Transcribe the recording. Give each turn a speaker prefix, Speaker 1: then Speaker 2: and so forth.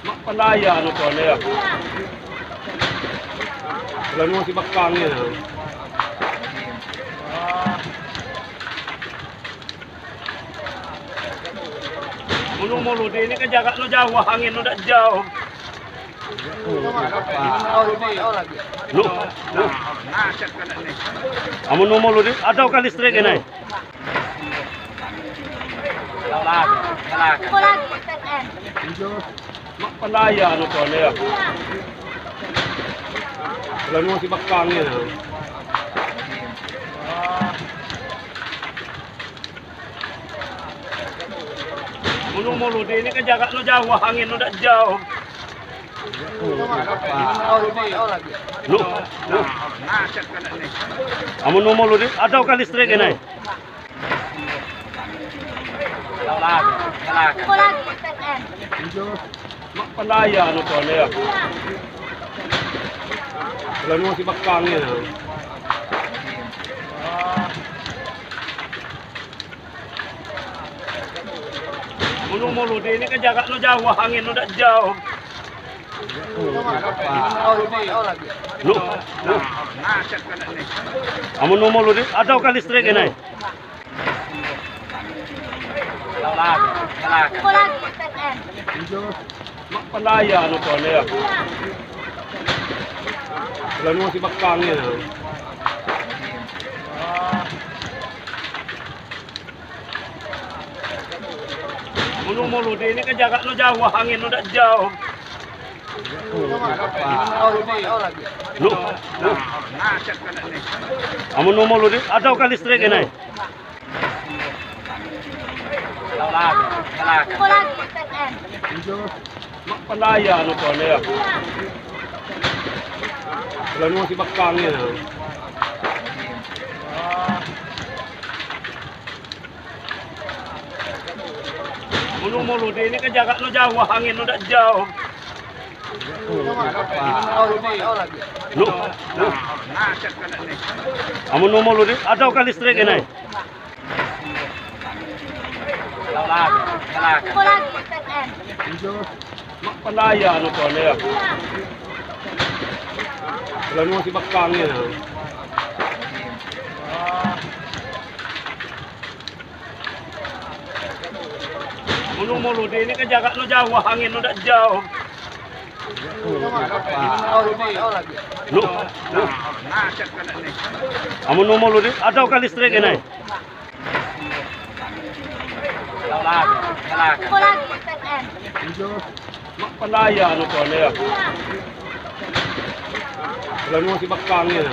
Speaker 1: Mak pandaya no ko ya. Lalu si bakang ya. Mulu-mulu di ini kan jarak no jauh, angin no dak jauh. Lu, lu. Amun mulu di ada kan listrik ini. Mak pandaya no ko ya. Lalu si bakang ya. Mulu-mulu di ini kan jarak no jauh, angin no dak jauh. Lu, lu. Amun mulu di ada kan listrik ini. Mak pandaya no ko ya. Lalu si bakang ya. Mulu-mulu di ini kan jarak no jauh, angin no dak jauh. Lu, lu. Amun mulu di ada kan listrik ini. Mak pandaya no ko ya. Lalu si bakang ya. Mulu-mulu di ini kan jarak no jauh, angin no dak jauh. Lu, lu. Amun mulu di ada kan listrik ini. Mak pandaya no ko ya. Lalu si bakang ya. Mulu-mulu di ini kan jarak no jauh, angin no dak jauh. Lu, lu. Amun mulu di ada kan listrik ini. Mak pandaya no ko ya. Lalu si bakang ya. Mulu-mulu di ini kan jarak no jauh, angin no dak jauh. Lu, lu. Amun mulu di ada kan listrik ini. Mak pandaya no ko ya. Lalu si bakang ya.